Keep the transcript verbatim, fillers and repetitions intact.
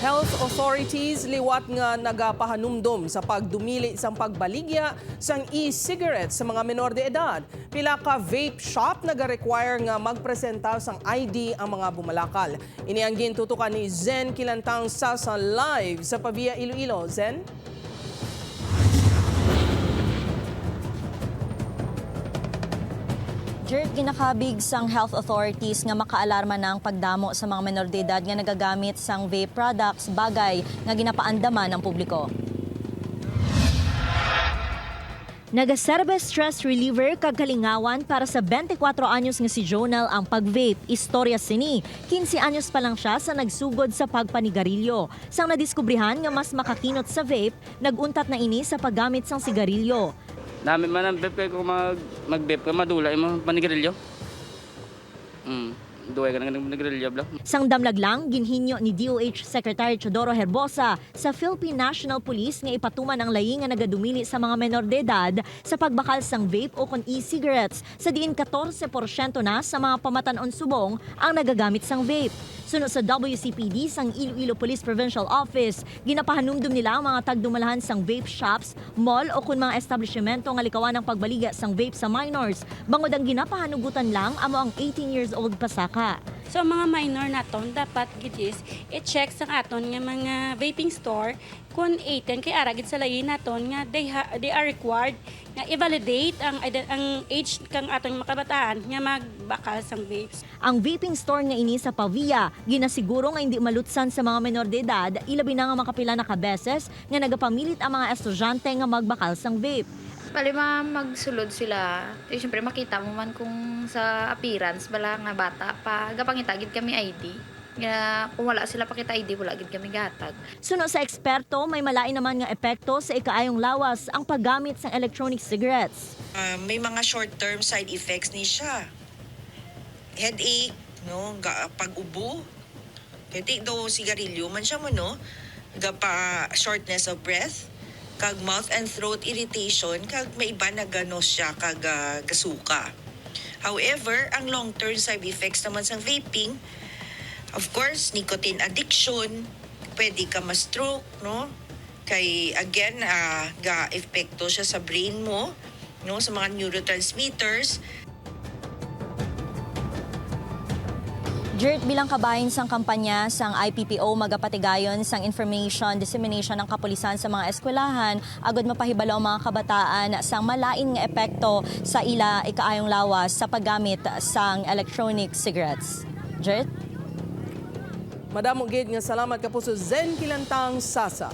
Health authorities liwat nga nagapahanumdom sa pagdumili sang pagbaligya sang e-cigarettes sa mga menor de edad. Pila ka vape shop nagarequire nga magpresenta sang I D ang mga bumalakal. Ini ang gintutukan ni Zen Kilantang sa, sa live sa Pavia, Iloilo. Zen? Jerk, ginakabig sang health authorities nga makaalarma na ang pagdamo sa mga menor de edad nga nagagamit sang vape products, bagay nga ginapaandaman ang publiko. Nagaserbe stress reliever kag kalingawan para sa twenty-four anyos nga si Jonel ang pag-vape. Istorya sini, quince anyos pa lang siya sa nagsugod sa pagpanigarilyo. Sang nadiskubrihan nga mas makakinot sa vape, nag-untat na ini sa paggamit sang sigarilyo. Dami man ang vape kay kung mag, mag-vape ka, madula yung mga panigarilyo. Mm, duway ka na nagpanigarilyo, bla. Sang damlag lang, ginhinyo ni D O H Secretary Teodoro Herbosa sa Philippine National Police nga ipatuman ang layi nga nagadumili sa mga menor de edad sa pagbakal sang vape o kon e-cigarettes, sa diin katorse porsyento na sa mga pamatan-on subong ang nagagamit sang vape. Suno sa W C P D sang Iloilo Police Provincial Office, ginapahanumdom nila ang mga tagdumalahan sang vape shops, mall o kon mga establishmento nga likawan ang pagbaligya sang vape sa minors, bangod ang ginapahanugutan lang amo ang eighteen years old pasaka. So, ang mga minor naton dapat gid is i-check sang aton nga mga vaping store kung eighteen, kay ara gid sa layi naton nga they ha-, they are required nga i-validate ang ide-, ang age kang aton mga kabataan nga magbakal sang vapes. Ang vaping store nga ini sa Pavia, ginasiguro nga indi malutsan sa mga menor de edad, ilabi na nga makapila na ka beses nga nagapamilit ang mga estudyante nga magbakal sang vape. Bali, ma'am, magsulod sila. Di, syempre, makita mo man kung sa appearance bala nga bata pa, gapangita gid kami I D. Nga kung wala sila pakita I D, wala gid kami gatag. Suno sa eksperto, may malain naman nga epekto sa ikaayong lawas ang paggamit sang electronic cigarettes. Ah, may mga short-term side effects ni siya. Headache, no, ga-, pag-ubo. Headache daw, sigarilyo man siya mo, no? Gapa shortness of breath, kag mouth and throat irritation, kag may iba naganos siya kag, ah, gasuka. However, ang long-term side effects naman sang vaping, of course, nicotine addiction, pwede ka ma-stroke, no? Kay, again, ah, ga-epekto siya sa brain mo, no, sa mga neurotransmitters. Jert, bilang kabahin sang kampanya sang I P P O, magapatigayon sang information dissemination ang kapulisan sa mga eskwelahan agud mapahibalo ang mga kabataan sang malain nga epekto sa ila ikaayong lawas sa paggamit sang electronic cigarettes. Jert? Madamo gid nga salamat, Kapuso Zen Kilantang Sasa.